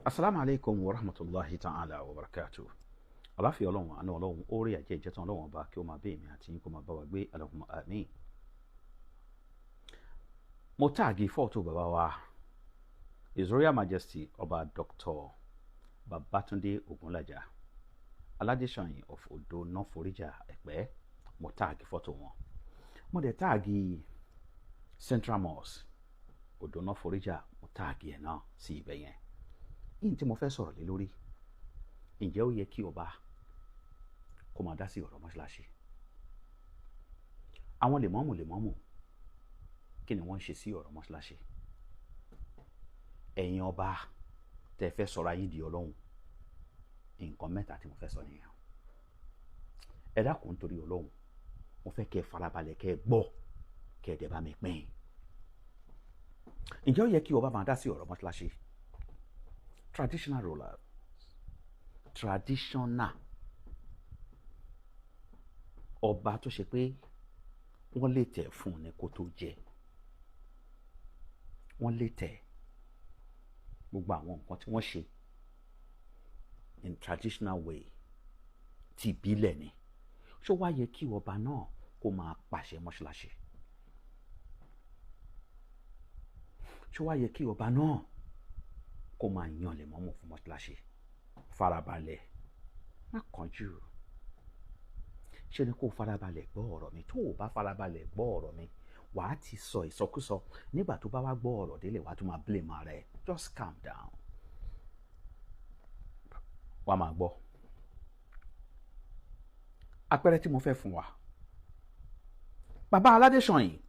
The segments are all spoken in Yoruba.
Asalaamu aleykum wa rahmatulahi ta'ala wa barakatuh. Àlàáfíà Ọlọ́run, àánú Ọlọ́run, orí àjẹ́ ìjẹ́tàn Ọlọ́run ọba kí ó máa bẹ́ èmi àti yín, kó máa bá wa gbé. Allahumma àmín. Mo tag fọ́tò bàbá wa, His Royal Majesty Ọba Dr. Babatunde Ogunlaja, Aládéṣanyìn of Odo North-Forija Ẹ̀pẹ́. Mo tag fọ́tò wọn. Mo dẹ̀ tag Central Mosque Odo North-Forija, mo tag ẹ̀ náà sí ibẹ̀ yẹn. Yìí tí mo fẹ́ sọ̀rọ̀ lé lórí, ǹjẹ́ ó yẹ kí ọba kó máa dá sí ọ̀rọ̀ mọ́ṣáláṣí? Àwọn lèmọ́mù lèmọ́mù, kí ni wọ́n ń ṣe sí ọ̀rọ̀ mọ́ṣáláṣí? Ẹ̀yin ọba tẹ́ fẹ́ sọ̀rọ̀ ayé di Ọlọ́run, nǹkan mẹ́ta tí mo fẹ́ sọ nìyẹn. Ẹ dákun nítorí Ọlọ́run, mo fẹ́ kẹ́ ẹ farabalẹ̀, kẹ́ ẹ gbọ́, kẹ́ ẹ dẹ̀ bá mi pín. Ǹjẹ́ ó yẹ kí ọba máa dá sí ọ̀rọ̀ mọ́ṣáláṣí? Traditional ruler, traditional ọba tó ṣe pé wọ́n lè tẹ̀ fún un ní kó tó jẹ, wọ́n lè tẹ̀ gbogbo àwọn nǹkan tí wọ́n ṣe in traditional way, ti ìbílẹ̀ ni. Ṣó wá yẹ kí ọba náà kó máa pàṣẹ mọ́ṣáláṣí? Ṣó wá yẹ kí ọba náà kó máa yan lèmọ́mù fún mọ́ṣáláṣí? Farabalẹ̀, má kánjú. Ṣé ni kó farabalẹ̀ gbọ́ ọ̀rọ̀ mi? Tó o bá farabalẹ̀ gbọ́ ọ̀rọ̀ mi, wàá ti sọ ìsọkúsọ. Nígbà tó bá wá gbọ́ ọ̀rọ̀ délé, wàá tún máa blame ara ẹ̀. Just calm down, wàá máa gbọ́. Àpẹẹrẹ tí mo fẹ́ fún wa, bàbá Aládéṣanyìn,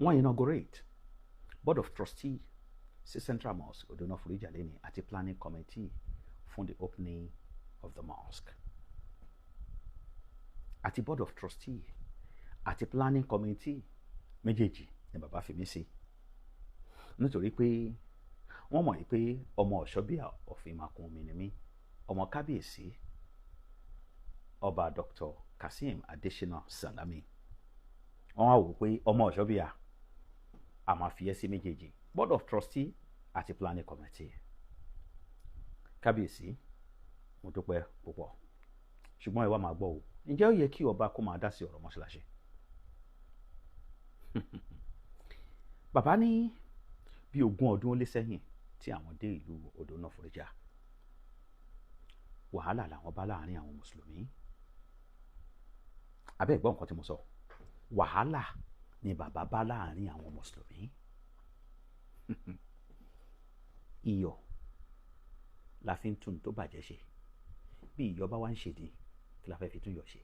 wọ́n inaugurate board of trustee sí Central Mosque Odo North-Forija lẹ́ni àti planning committee fún the opening of the mosque, àti board of trustee àti planning committee méjèèjì ni bàbá fi mí sí, nítorí pé wọ́n mọ̀ pé ọmọ Ọ̀ṣọ́bíà ọ̀fìn makun mi ni mí, ọmọ kábíyèsí Ọba Dr. Kazeem Adesina Salami. Wọ́n wá wò pé ọmọ Ọ̀ṣọ́bíà, a máa fi ẹ́ sí méjèèjì, board of trustee àti planning committee. Kábíyèsí, mo dúpẹ́ púpọ̀, ṣùgbọ́n ẹ wá máa gbọ́ o. Ǹjẹ́ ó yẹ kí ọba kó máa dá sí ọ̀rọ̀ mọ́ṣáláṣí? Bàbá ní bí 20 ọdún ó lé sẹ́yìn tí àwọn dé ìlú Odo North-Forija, wàhálà làwọn bá láàrin àwọn mùsùlùmí. Abẹ́ ìgbọ́ nǹkan tí mo sọ, wàhálà ni bàbá bá láàrin àwọn mùsùlùmí. Iyọ̀ la fi ń tún tó bàjẹ́ ṣe. Bí iyọ̀ bá wá ń ṣèdí, kí la fẹ́ fi tún yọ̀ ṣe?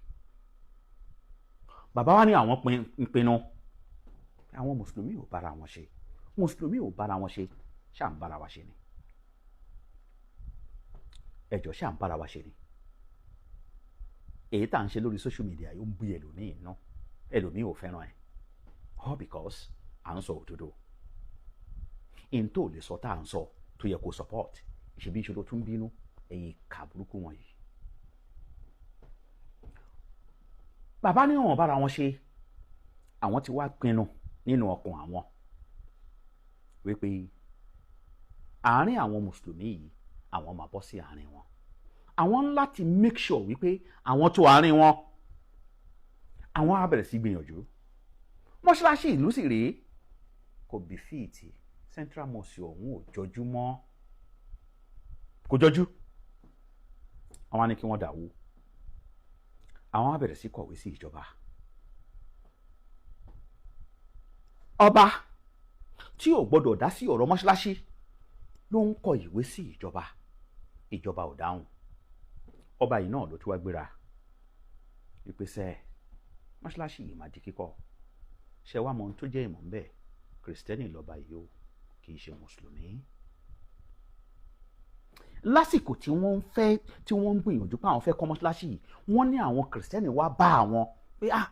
Bàbá wa ní àwọn pinnu, àwọn mùsùlùmí ò bára wọn ṣe, mùsùlùmí ò bára wọn ṣe, ṣáà ń bára wa ṣe ni. Ẹjọ́, ṣáà ń bára wa ṣe ni. Èyí tá à ń ṣe lórí social media yóò ń bí ẹlòmíì ná, ẹlòmíì ò fẹ́ràn ẹ̀, all because à ń sọ òdodo. In tó lè sọ tá à ń sọ tó yẹ kó support, ìṣèbí ìṣòro tún bínú ẹ̀yin ìka burúkú wọ̀nyí. Bàbá ní wọn bára wọn ṣe, àwọn ti wá pinnu nínú ọkàn àwọn wípé àárín àwọn mùsùlùmí yìí, àwọn máa bọ́ sí àárín wọn. Àwọn ń láti make sure wípé àwọn tó àárín wọn, àwọn á bẹ̀rẹ̀ sí gbìyànjú. Mọ́ṣáláṣí ìlú sì rèé, kò bí fíìtì Central Mosque ọ̀hún ò jọjú mọ́, kò jọjú. Àwọn á ní kí wọ́n dàwó. Àwọn á bẹ̀rẹ̀ sí kọ̀wé sí ìjọba. Ọba tí ò gbọdọ̀ dá sí ọ̀rọ̀ mọ́ṣáláṣí ló ń kọ ìwé sí ìjọba. Ìjọba ò dáhùn. Ọba yìí náà ló tún wá gbéra ìpèsè mọ́ṣáláṣí yìí máa di kíkọ́. Ṣé wàá mọ ohun tó jẹ́ ìmọ̀ ń bẹ̀? Kìrìsìtẹ́nì lọ́ba yìí ó, kì í ṣe mùsùlùmí. Lásìkò tí wọ́n ń fẹ́, tí wọ́n ń gbìyànjú pé àwọn fẹ́ kọ́ mọ́ṣáláṣí yìí, wọ́n ní àwọn kìrìsìtẹ́nì wá bá àwọn pé ah,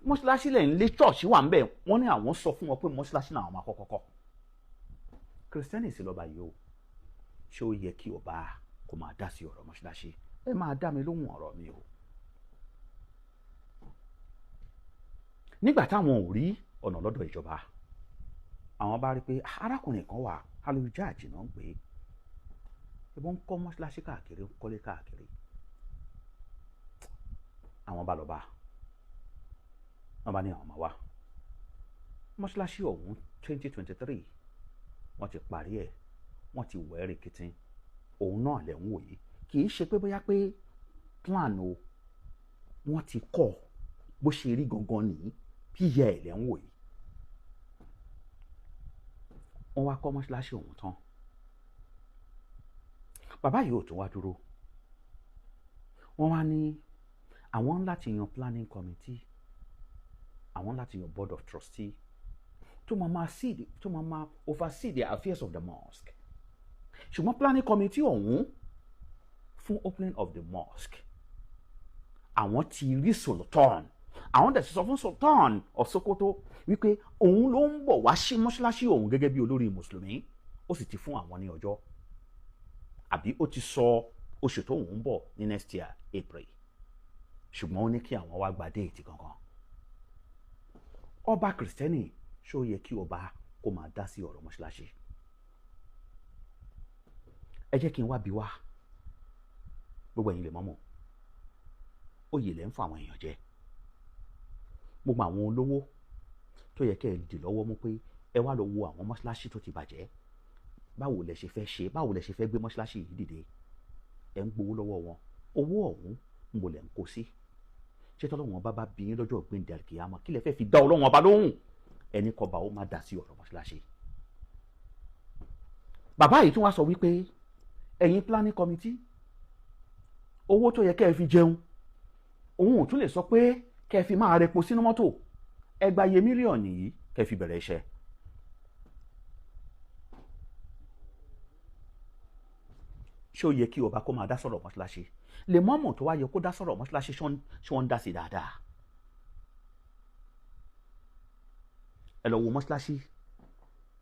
mọ́ṣáláṣí lẹ̀ ń lé, chọ́ọ̀ṣì wà ń bẹ̀. Wọ́n ní àwọn sọ fún wọn pé mọ́ṣáláṣí náà àwọn máa kọ́kọ́ kọ́. Kìrìsìtẹ́nì sì lọ́ba yìí ó. Ṣé ó yẹ kí ọba kó máa dá sí ọ̀rọ̀ mọ́ṣáláṣí? Ẹ máa dá mi lóhùn ọ̀rọ̀ mi o. Nígbà táwọn ò rí ọ̀nà lọ́dọ̀ ìjọba, àwọn bá rí pé arákùnrin kan wà Al-Hujjaj náà ń pè é. Ìbọn ń kọ́ mọ́ṣáláṣí káàkiri, ń kọ́lé káàkiri. Àwọn bá lọ bá wọn bá ní àwọn máa wá mọ́ṣáláṣí ọ̀hún 2023 wọ́n ti parí ẹ̀, wọ́n ti wẹ̀ rìkìtìn. Òun náà lẹ̀ ń wò yìí. Kì í ṣe pé bóyá pé plan o, wọ́n ti kọ́ bó ṣe rí gangan nìyí, píyẹ ẹ̀ lẹ̀ ń wò yìí. Wọ́n wá kọ́ mọ́ṣáláṣí ọ̀hún tán. Bàbá yìí ò tún wá dúró. Wọ́n wá ní àwọn láti yan planning committee, àwọn láti yan board of trustee tó máa see, tó máa oversee the affairs of the mosque. Ṣùgbọ́n planning committee ọ̀hún fún opening of the mosque, àwọn ti rí Sultan, àwọn dẹ̀ ti sọ fún Sultan of Sokoto wípé òun ló ń bọ̀ wá sí mọ́ṣáláṣí òun gẹ́gẹ́ bí olórí mùsùlùmí. Ó sì ti fún àwọn ní ọjọ́, àbí ó ti sọ oṣù tó òun ń bọ̀ ní next year April, ṣùgbọ́n ó ní kí àwọn wá gba date gangan. Ọba kìrìsìtẹ́nì, ṣó yẹ kí ọba kó máa dá sí ọ̀rọ̀ mọ́ṣáláṣí? Ẹ jẹ́ kí n wá bi wá gbogbo ẹ̀yin lè mọ́mọ́, oyè lẹ́ ń fún àwọn èèyàn jẹ. Gbogbo àwọn olówó tó yẹ kẹ́ ẹ dì lọ́wọ́ mú pé ẹ wá lọ wo àwọn mọ́ṣáláṣí tó ti bàjẹ́, báwo lẹ ṣe fẹ́ ṣe, báwo lẹ ṣe fẹ́ gbé mọ́ṣáláṣí yìí dìde, ẹ ń gbowó lọ́wọ́ wọn. Owó ọ̀hún ń bo lẹ̀ ń kó sí? Ṣé tọ́lọ́wọ́n bá bí yín lọ́jọ́ gbẹ̀ndẹ̀ àlùkìyámà, kí lẹ fẹ́ fi dá Ọlọ́wọ́n ọba lóhùn? Ẹni kọba ó má dá sí ọ̀rọ̀ mọ́ṣáláṣí. Bàbá yìí tún wá sọ wípé ẹ̀yin planning committee, owó tó yẹ kẹ́ ẹ fi jẹun, òun ò tún lè sọ pé kẹ́ ẹ fi máa repo sínú mọ́tò. Ẹ gba iye mílíọ̀nù yìí kẹ́ ẹ fi bẹ̀rẹ̀ iṣẹ́. Ṣé ó yẹ kí ọba kó máa dá sọ̀rọ̀ mọ́ṣáláṣí? Lè mọ́mọ́ tó wá yẹ kó dá sọ̀rọ̀ mọ́ṣáláṣí, ṣé wọ́n ń dá sí dáadáa? Ẹ lọ wo mọ́ṣáláṣí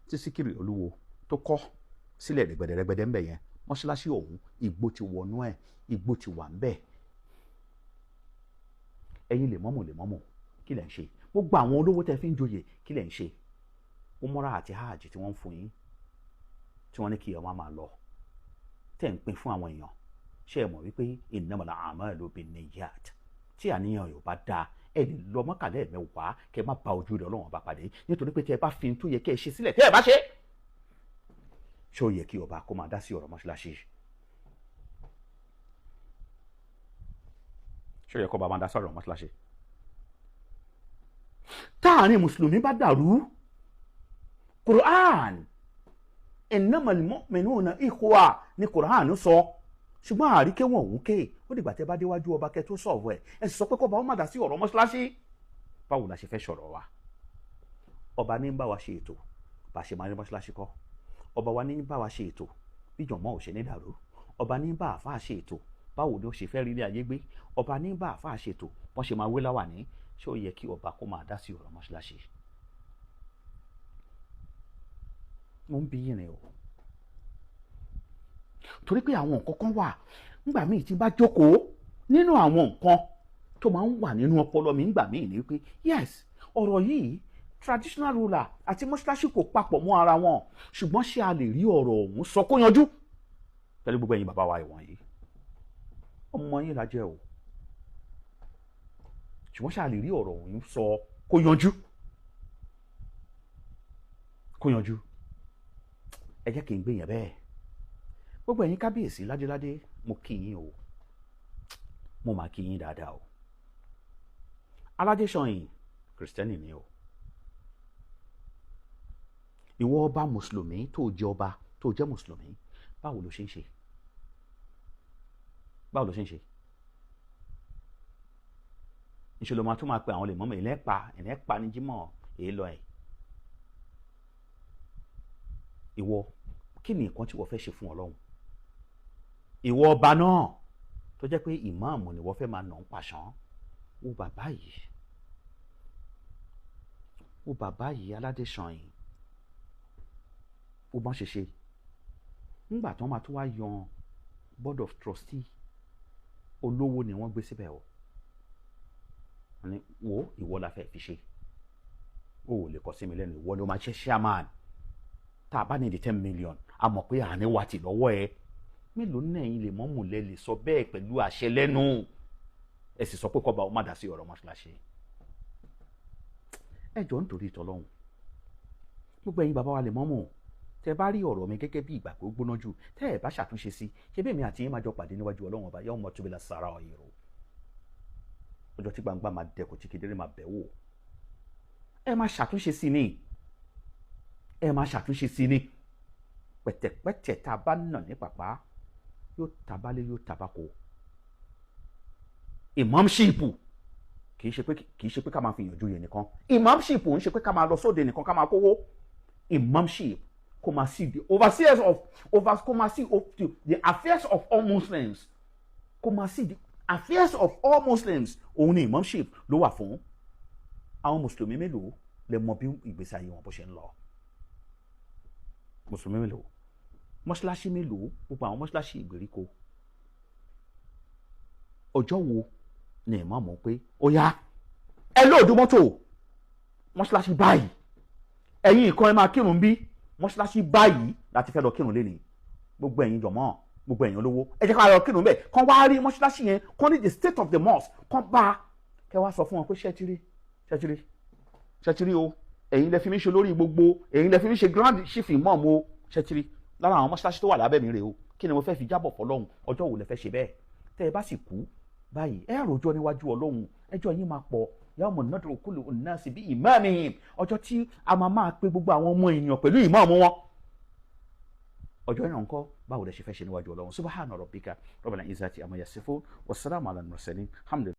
tí Síkírì Olúwo tó kọ́ sílẹ̀ rẹ̀gbẹ̀dẹ̀rẹ̀gbẹ̀dẹ̀ ń bẹ̀ yẹn. Mọ́ṣáláṣí ọ̀hún igbó ti wọnú ẹ̀, igbó ti wà ń bẹ̀. Ẹ̀yin lè mọ́mọ́, lè mọ́mọ́, kí lẹ̀ ń ṣe? Gbogbo àwọn olówó tẹ́ fi ń joyè, kí lẹ̀ ń ṣe? Umrah àti hajj tí wọ́n ń fún yín, tí wọ́n ní kí ẹ wá máa lọ, tẹ́ ń pín fún àwọn èèyàn, ṣé ẹ mọ̀ wípé innamal a'malu binniyat, tí àníyàn yóò bá dáa, ẹ lè lọ mọ́kàlẹ́ mẹ́wàá kẹ́ má ba ojú rẹ̀ Ọlọ́run bá pàdé, nítorí pé tẹ́ ẹ bá fi tó yẹ kẹ́ ẹ ṣe sílẹ̀ tẹ́ ẹ bá ṣe. Ṣé ó yẹ kí ọba kó máa dá sí ọ̀rọ̀ mọ́ṣáláṣí? Ṣé ó yẹ kó ọba máa dá sí ọ̀rọ̀ mọ́ṣáláṣí? Táàrin mùsùlùmí bá dàrú, Quran innamal mu'minuna ikhwa ní Quran sọ, ṣùgbọ́n àríkè wọn òun ké. Ó dìgbà tẹ́ bá déwájú ọba kẹ́ tó sọ̀rọ̀ ẹ̀, ẹ sì sọ pé kọ́ba ó má dá sí ọ̀rọ̀ mọ́ṣáláṣí. Báwo la ṣe fẹ́ sọ̀rọ̀ wa? Ọba ní ń bá wa ṣe ètò bá ṣe máa ní mọ́ṣáláṣí kọ́. Ọba wa ní bá wa ṣe ètò bí jọ̀mọ́ ò ṣe ní dàrú. Ọba ní bá àáfàá ṣe ètò báwo ni ó ṣe fẹ́ rí ilé ayé gbé. Ọba ní bá àáfàá ṣe ètò wọ́n ṣe máa wé láwàní. Ṣé ó yẹ kí ọba kó máa dá sí ọ̀rọ̀ mọ́ṣáláṣí? Mo ń bi yín ni o, torí pé àwọn nǹkan kan wà ńgbà míì tí bá jókòó nínú àwọn nǹkan tó máa ń wà nínú ọpọlọ mi ńgbà míì ni pé yes, ọ̀rọ̀ yìí traditional ruler àti mọ́ṣáláṣí kò papọ̀ mọ́ ara wọn, ṣùgbọ́n ṣé a lè rí ọ̀rọ̀ ọ̀hún sọ kó yanjú? Pẹ̀lú gbogbo ẹ̀yin bàbá wa ìwọ̀nyí, ọmọ yín la jẹ́ o, ṣùgbọ́n ṣé a lè rí ọ̀rọ̀ ọ̀hún sọ kó yanjú? Kó yanjú. Ẹ jẹ́ kí n gbé yẹn bẹ́ẹ̀. Gbogbo ẹ̀yin kábíyèsí ládéládé, mo kí yín o, mo máa kí yín dáadáa o. Aládéṣọyìn kìrìsìtẹ́nì ni o. Ìwọ ọba mùsùlùmí tó jẹ́ ọba tó jẹ́ mùsùlùmí, báwo ló ṣe ń ṣe? Báwo ló ṣe ń ṣe? Ìṣòro máa tún máa pe àwọn lè mọ́mọ́ ìlẹ́pa ìlẹ́pa ní Jímọ̀ èyí lọ ẹ̀. Ìwọ kí ni nǹkan tí wọ́n fẹ́ ṣe fún Ọlọ́run? Ìwọ ọba náà tó jẹ́ pé ìmáàmù ni wọ́n fẹ́ máa nà ń pàṣán. Wo bàbá yìí, wo bàbá yìí Aládéṣọyìn, ó bá ṣe ṣe ńgbà tí wọ́n máa tún wá yan board of trustee, olówó ni wọ́n gbé síbẹ̀ o. Wọ́n ní wo ìwọ la fẹ́ fi ṣe, o ò lè kọ sí mi lẹ́nu, ìwọ ló máa ṣe chairman. Tá a bá ní di 10 million, a mọ̀ pé àní wa ti lọ́wọ́ ẹ. Mélòó náà yín lè mọ́mù lẹ lè sọ bẹ́ẹ̀ pẹ̀lú àṣẹ lẹ́nu? Ẹ sì sọ pé kọ́ba ó má dá sí ọ̀rọ̀ mọ́ṣáláṣí. Ẹ jọ, nítorí ìtọ́lọ́hún, gbogbo ẹ̀yin bàbá wa lè mọ́mù, tẹ bá rí ọ̀rọ̀ mi gẹ́gẹ́ bí ìgbà pé ó gbóná jù, tẹ́ ẹ bá ṣàtúnṣe sí, ṣé bẹ́ẹ̀ mi àti yín máa jọ pàdé níwájú Ọlọ́run Ọba, yawma tubla sarairu, ọjọ́ tí gbangba máa dẹkùn, tí kedere máa bẹ̀ wò. Ẹ máa ṣàtúnṣe sí ni, ẹ máa ṣàtúnṣe sí ni. Pẹ̀tẹ̀pẹ̀tẹ̀ tá a bá nà ní pàpà, yóò tabalé, yóò tabako. Imamship kì í ṣe pé ká máa fi yànjú yẹn nìkan. Imamship ń ṣe pé ká máa lọ sóde nìkan, ká máa kówó. Imamship kó máa see the overseers of over, kó máa see the affairs of all Muslims, kó máa see the affairs of all Muslims. Òun ni imamship ló wà fún. Àwọn mùsùlùmí mélòó lè mọ bí ìgbésí ayé wọn bó ṣe ń lọ? Mùsùlùmí mélòó? Mọ́ṣáláṣí mélòó? Gbogbo àwọn mọ́ṣáláṣí ìgbèríko, ọjọ́ wo ni ìmáàmù pé ó yá, ẹ load mọ́tò, mọ́ṣáláṣí báyìí, ẹ̀yin ìkan ẹ máa kírun bí, mọ́ṣáláṣí báyìí láti fẹ́ lọ kírun lénìí, gbogbo ẹ̀yin jọ̀mọ́, gbogbo ẹ̀yin olówó, ẹ jẹ́ ká lọ kírun bẹ́ẹ̀, kán wá rí mọ́ṣáláṣí yẹn, kán ní the state of the mosque, kán bá kẹ́ wá sọ fún wọn pé ṣẹ́tìrí, ṣẹ́tìrí, ṣẹ́tìrí o, ẹ̀yin lẹ fi mí ṣe lórí gbogbo, ẹ̀yin lẹ fi mí ṣe grand chief imam o, ṣẹ́tìrí lára àwọn mọ́ṣáláṣí tó wà lábẹ́ mi rè o, kí ni mo fẹ́ fi jábọ̀ fọlọ́hun? Ọjọ́ wo lẹ fẹ́ ṣe bẹ́ẹ̀? Tẹ́ ẹ bá sì kú báyìí, ẹ rojọ́ níwájú Ọlọ́hun, ẹjọ́ yín máa pọ̀. Yawma nad'u kullu unnasi bi imamihim, ọjọ́ tí a máa máa pe gbogbo àwọn ọmọ ènìyàn pẹ̀lú ìmáàmù wọn, ọjọ́ yẹn ńkọ́? Báwo lẹ ṣe fẹ́ ṣe níwájú Ọlọ́run? Subhana rabbika rabbil izzati amma yasifun, wassalamu ala al-mursalin, alhamdulillah.